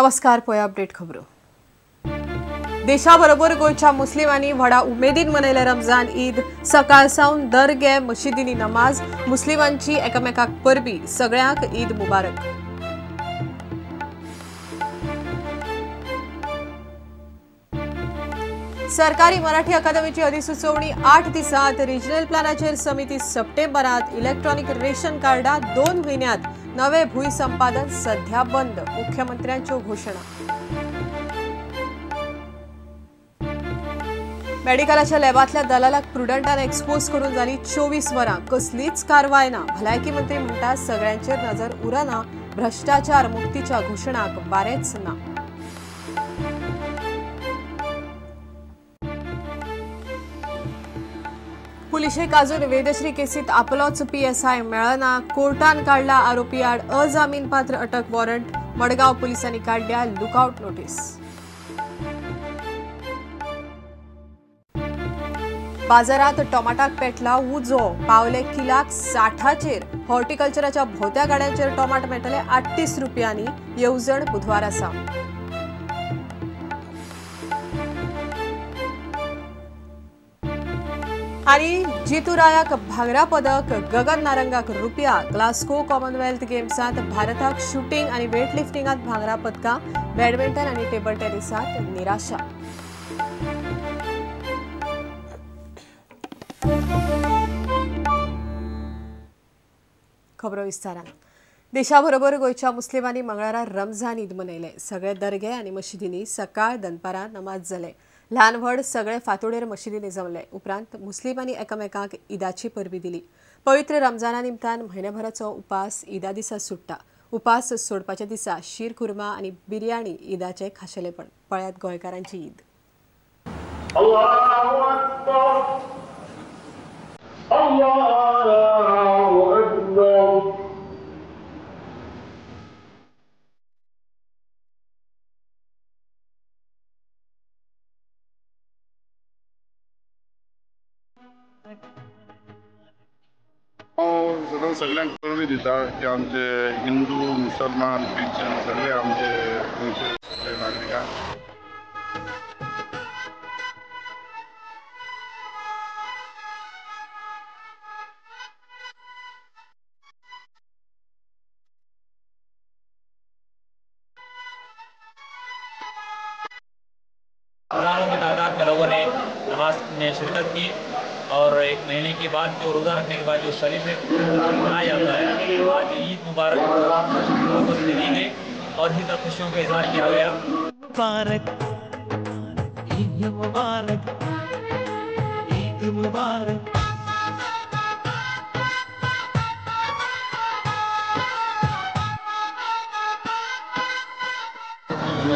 नमस्कार, पळया अपडेट खबरो. देशाबरोबर गोंयच्या मुस्लिमांनी व्हडा उमेदीन मनयले रमजान ईद. सकाळ सावन दर्गे मशिदींनी नमाज. मुस्लिमांची एकामेकाक परबी. सगळ्यांक ईद मुबारक. सरकारी मराठी अकादमीची अधिसुचोवणी 8 दिसांत. रिजनल प्लानाचेर समिती सप्टेंबरात. इलेक्ट्रॉनिक रेशन कार्डा 2 म्हयन्यांत. नवे भूंय संपादन सध्या बंद. मुख्यमंत्र्यांच्यो घोशणा. मेडिकलाच्या लॅबांतल्या दलालाक प्रुडंटान एक्सपोज करून जाली 24 वरां. कसलीच कारवाय ना. भलायकी मंत्री म्हणटा सगळ्यांचेर नजर उरना. भ्रष्टाचार मुक्तीच्या घोशणाक वारेच ना. पुलिशेक अजून वेदश्री केसीत आपलोच पीएसआय मेळना. कोर्टान काडला आरोपी आड अजामीनपात्र अटक वॉरंट. मडगांव पुलिसांनी काडल्या लुकआउट नोटीस. बाजारात टोमाटाक पेटला उजो. पावले किलाक 60चेर. हॉर्टिकल्चराच्या भोवत्या गाड्यांचेर टोमाट मेळटले 38 रुपयांनी. येवजण बुधवार आसा. आनी जितू रायाक भांगरा पदक, गगन नारंगाक रुपया. ग्लास्को कॉमनवेल्थ गेम्सांत भारताक शुटींग आनी वेटलिफ्टिंगांत भांगरा पदकां. बॅडमिंटन आनी टेबल टेनिसांत निराशा. खबरो विस्तारान. देशाबरोबर गोंयच्या मुस्लिमांनी मंगळारा रमजान ईद मनयले. सगळे दर्गे आनी मशिदींनी सकाळ दनपारां नमाज जाले. ल्हान व्हड सगळे फांतोडेर मशिदींनी जमले. उपरांत मुस्लिमांनी एकामेकांक ईदाची परबी दिली. पवित्र रमजाना निमतान म्हयनेभराचो उपास ईदा दिसा सुट्टा. उपास सोडपाच्या दिसा शीर कुर्मा आनी बिर्याणी ईदाचें खाशेलेपण. पळयात गोंयकारांची ईद. अल्लाहु अकबर, अल्लाहु अकबर. हांव सगळ्यांक परबी दिता की आमचे हिंदू, मुसलमान, क्रिश्चन सगळे आमचे गोंयचे सगळे नागरिकांक. हजारों की तादाद में लोगों ने नमाज में शिरकत की और एक महीने के बाद जो रोज़ा रखने के बाद जो शरीफ मनाया जाता है, आज ईद मुबारक लोगों को दी गई और इसी तरह खुशियों का इजहार किया गया। मुबारक ईद मुबारक ईद मुबारक.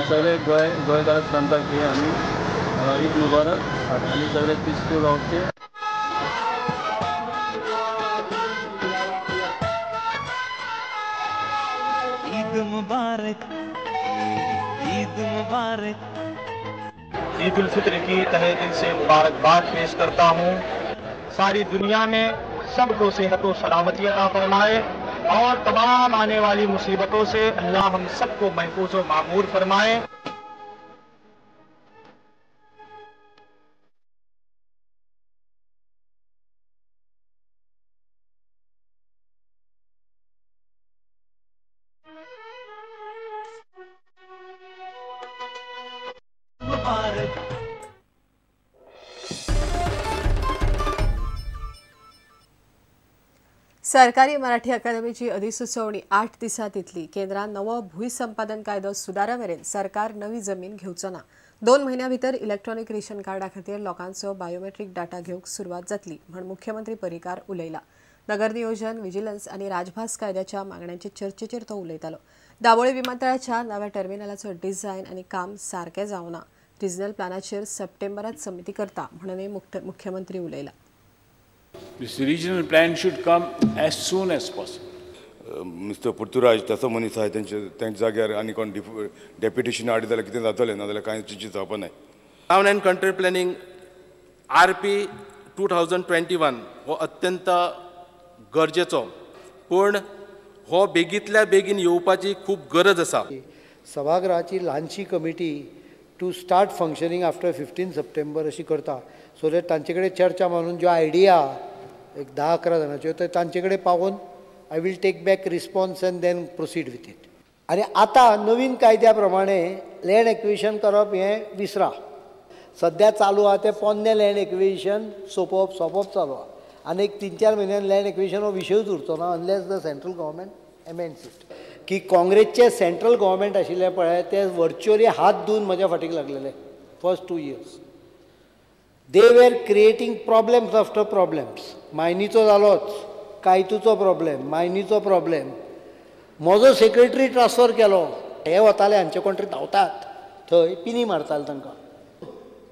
सगळे गोंयकारांक सांगता की आमी ईद मुबारक आनी सगळे पिसफूल रावचे. ईद मुबारक ईद मुबारक. ईद उल फित्र की तहे दिल से मुबारकबाद पेश करता हूँ. सारी दुनिया में सबको सेहत व सलामती अता फरमाए और तमाम आने वाली मुसीबतों से अल्लाह हम सबको महफूज व मामूर फरमाए. सरकारी मराठी अकादमीची अधिसुचोवणी 8 दिसांत येतली. केंद्रान नवो भूंय संपादन कायदो सुदारा मेरेन सरकार नवी जमीन घेवचो ना. 2 म्हयन्या भितर इलेक्ट्रॉनिक रेशन कार्डा खातीर लोकांचो बायोमेट्रीक डाटा घेवंक सुरवात जातली म्हण मुख्यमंत्री पर्रीकार उलयला. नगर नियोजन, विजिलन्स आनी राजभास कायद्याच्या मागण्यांचे चर्चेचेर तो उलयतालो. दाबोळी विमानतळाच्या नव्या टर्मिनलाचो डिझायन आनी काम सारकें जावना. रिजनल प्लानाचेर सप्टेंबरात समिती करता म्हणूनय मुख्यमंत्री उलयला. This regional plan should come as soon as possible. Mister Purturaj तसो मनीस आसा तेंच्या जाग्यार आनी कोण डेप्युटेशन हाडली जाल्यार कितें जातलें, नाजाल्यार कांय चिंतची जावपा नाय. Town and country planning RP 2021 हो अत्यंत गरजेचो, पूण हो बेगींतल्या बेगीन येवपाची खूब गरज आसा. सभागृहाची ल्हानशी committee to start functioning after 15 September अशी करता, सो that तांचे कडेन चर्चा मारून ज्यो आयडिया एक 10-11 जाणांच्यो त्यो तांचे कडेन पावोवन I will take back response and then proceed with it. आनी आतां नवीन कायद्या प्रमाणे लँड एक्विजिशन करप हें विसरा. सद्या चालू आहा तें पोन्नें लँड एक्विजिशन सोंपोवप सोंपोवप चालू आहा आनी एक 3-4 म्हयन्यान लँड एक्विजिशन हो विशयूच उरचो ना unless the central government amends it. की काँग्रेसचें सेंट्रल गव्हर्मेंट आशिल्लें पळय ते वर्च्युअली हात धुवन म्हज्या फाटीक लागलेले first 2 years. They were creating problems after problems. मायनीचो जालोच, कायतूचो प्रॉब्लेम, मायनीचो प्रॉब्लेम, म्हजो सेक्रेटरी ट्रान्सफर केलो, हे वताले हांचे कोण तरी धांवतात थंय पिनी मारताले तांकां.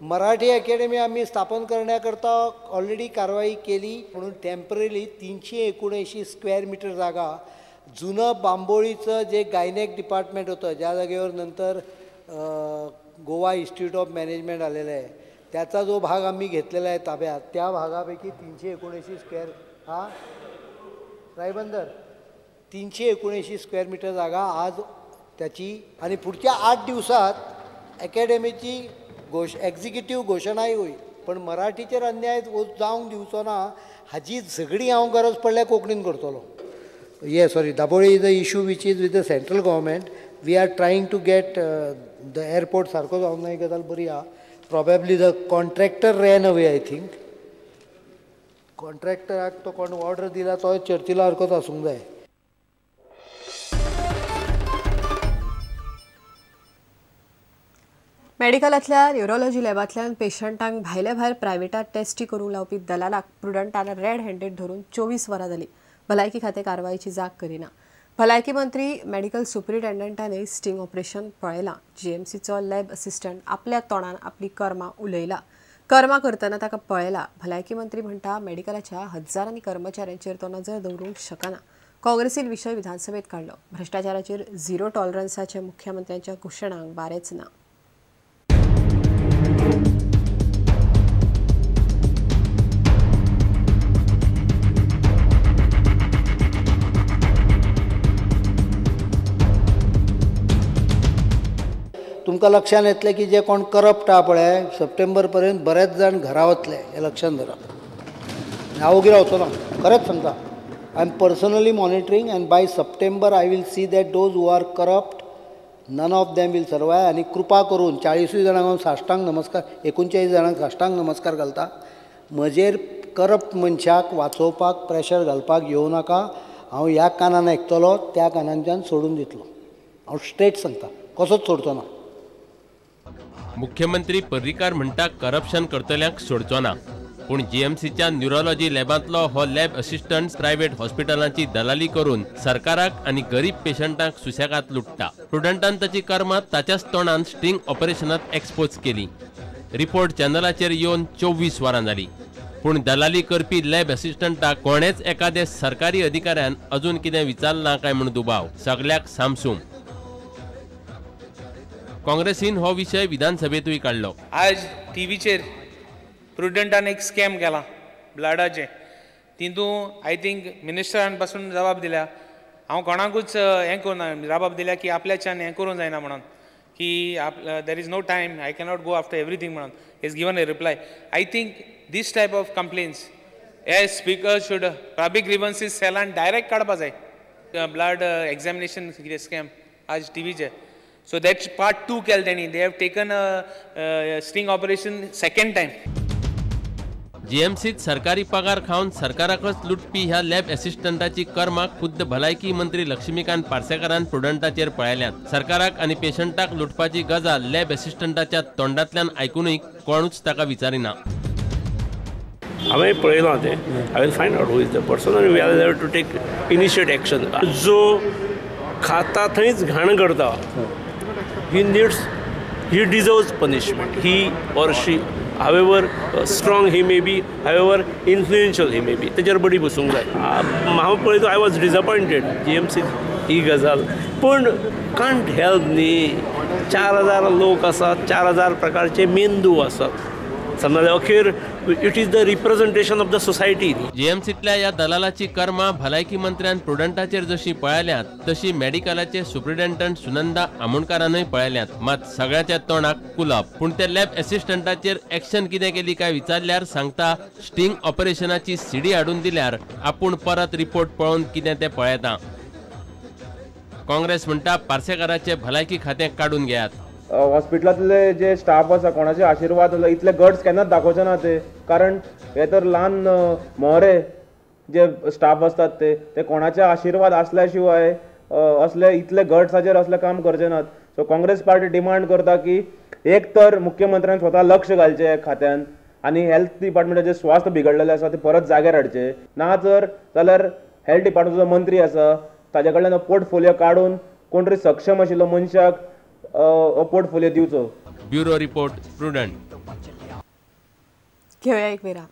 मराठी अकॅडमी आमी स्थापन करण्या करता ऑलरेडी कारवाई केली म्हणून टेम्पररी 379 स्क्वेअर मीटर जागा जुनं बांबोळीचं जे गायनेक डिपार्टमेंट होतं, ज्या जागेवर नंतर गोवा इन्स्टिट्यूट ऑफ मॅनेजमेंट आलेलं आहे, त्याचा जो भाग आम्ही घेतलेला आहे ताब्यात, त्या भागापैकी 379 स्क्वेअर हा रायबंदर 379 स्क्वेअर मीटर जागा आज त्याची आणि पुढच्या 8 दिवसात अकॅडमीची एक्झिक्युटिव्ह घोशणाय होईल. पण मराठीचेर अन्याय जावंक दिवचो ना हाजी झगडी हांव गरज पडल्यार कोंकणीन करतलो. Yes, sorry, Dabolim is a issue which is with the central government. We are trying to get the airport सारको जावंक ना ही गजाल बरी आहा. Probably the contractor ran away, I think. कॉन्ट्रॅक्टराक तो कोण ऑर्डर दिला तो चर्चिला सारकोच आसूंक जाय. मेडिकलांतल्या न्युरोलॉजी लॅबांतल्यान पेशंटांक भायले भायर प्रायव्हेटात टेस्टी करूंक लावपी दलालाक प्रुडंटान रेड हँडेड धरून 24 वरां जाली. भलायकी खातें कारवायेची जाग करिना. भलायकी मंत्री मेडिकल सुप्रिटेंडंटान स्टिंग ऑपरेशन पळयलां. जीएमसीचो लॅब असिस्टंट आपल्या तोंडान आपली कर्मां उलयला. कर्मां करतना ताका पळयला. भलायकी मंत्री म्हणटा मेडिकलाच्या हजारांनी कर्मचाऱ्यांचेर तो नजर दवरूंक शकना. काँग्रेसीन विशय विधानसभेत काडलो. भ्रश्टाचाराचेर झिरो टॉलरन्साच्या मुख्यमंत्र्यांच्या घोशणांक बारेच ना. तुमकां लक्षांत येतलें की जे कोण करप्ट आहा पळय सप्टेंबर पर्यंत बरेच जाण घरा वतले हें लक्षांत धरा. हांव ओगी रावचो ना, खरेंच सांगता. I am personally monitoring and by September I will see that those who are corrupt none of them will survive. आनी कृपा करून 40 जाणांक हांव साश्टांग नमस्कार, 39 जाणांक साश्टांग नमस्कार घालता. म्हजेर करप्ट मनशाक वाचोवपाक प्रेशर घालपाक येवं नाका. हांव ह्या कानान आयकतलो त्या कानांच्यान सोडून दितलो. हांव स्ट्रेट सांगता, कसोच सोडचो ना. मुख्यमंत्री पर्रीकार म्हणटा करप्शन करतल्यांक सोडचो ना. पूण जीएमसीच्या न्युरोलॉजी लॅबांतलो हो लॅब असिस्टंट प्रायव्हेट हॉस्पिटलांची दलाली करून सरकाराक आनी गरीब पेशंटांक सुशेगात लुट्टा. प्रुडंटान ताची कर्मां ताच्याच तोंडान स्टिंग ऑपरेशनात एक्सपोज केली. रिपोर्ट चॅनलाचेर येवन 24 वरां जाली. पूण दलाली करपी लॅब असिस्टंटाक कोणेच एखाद्या सरकारी अधिकाऱ्यान अजून कितें विचारलां काय म्हूण दुबाव. सगल्याक सामसूम. काँग्रेसीन हो विशय विधानसभेतूय काडलो. आज टीव्हीचेर प्रुडंटान एक स्कॅम केला ब्लडाचें, तितून I think मिनिस्टरान पासून जबाब दिल्या. हांव कोणाकूच हें करूं जबाब दिल्या की आपल्याच्यान हें करूंक जायना म्हणून, की there is no time, I cannot go after everything म्हणून is given a reply. I think this type of complaints as speaker should public grievances सेलान direct काडपा जाय. ब्लड एग्जामिनेशन कितें स्कॅम आज टीव्हीचेर. So that's part 2 केल तेणी. They have taken a sting operation second time. जीएमसीत सरकारी पगार खावन सरकाराकच लुटपी ह्या लॅब असिस्टंटाची कर्मां खुद्द भलायकी मंत्री लक्ष्मीकांत पार्सेकारान प्रुडंटाचेर पळयल्यात. सरकाराक आनी पेशंटाक लुटपाची गजाल लॅब असिस्टंटाच्या तोंडांतल्यान आयकुनूय कोणूच ताका विचारिना. हांवें पळयलां तें. I will find out who is the person आनी we are have to take initiate action. जो खाता थंयच घाण करता, he needs, he deserves punishment, he or she, however strong he may be, however influential he may be, तेजेर बडी बसूंक जाय. हांव पळयतो I was disappointed GMC ही गजाल, पूण कांट हेल्प न्ही. 4000 लोक आसात, 4000 प्रकारचे मेंदू आसात. समजा अखेर it is the representation of the society. जीएमसींतल्या ह्या दलालाची कर्मां भलायकी मंत्र्यान प्रुडंटाचेर जशी पळयल्यांत तशी मेडिकलाचे सुप्रिटेंडंट सुनंदा आमोणकारानूय पळयल्यांत. मात सगळ्याच्या तोंडाक कुलप. पूण त्या लॅब असिस्टंटाचेर एक्शन कितें केली काय विचारल्यार सांगता स्टिंग ऑपरेशनाची सीडी हाडून दिल्यार आपूण परत रिपोर्ट पळोवन कितें तें पळयता. काँग्रेस म्हणटा पार्सेकाराचे भलायकी खातें काडून घेयात. हॉस्पिटलांतले जे स्टाफ आसा कोणाचे आशिर्वाद इतले गट्स केन्नाच दाखोवचे ना ते, कारण हे तर ल्हान मोहरे जे स्टाफ आसतात ते कोणाचे आशिर्वाद आसल्या शिवाय असले इतले गट्साचेर असले काम करचे नात. सो काँग्रेस पार्टी डिमांड करता की एक तर मुख्यमंत्र्यान स्वता लक्ष घालचें खात्यान आनी हेल्थ डिपार्टमेंटाचे स्वास्थ्य बिगडलेलें आसा ते परत जाग्यार हाडचें, ना जर जाल्यार हेल्थ डिपार्टमेंटाचो मंत्री आसा ताजे कडल्यान पोर्टफोलियो काडून कोण तरी सक्षम आशिल्लो मनशाक पोर्टफोलियो दिवचो. Bureau report, Prudent. घेवया एक विराम.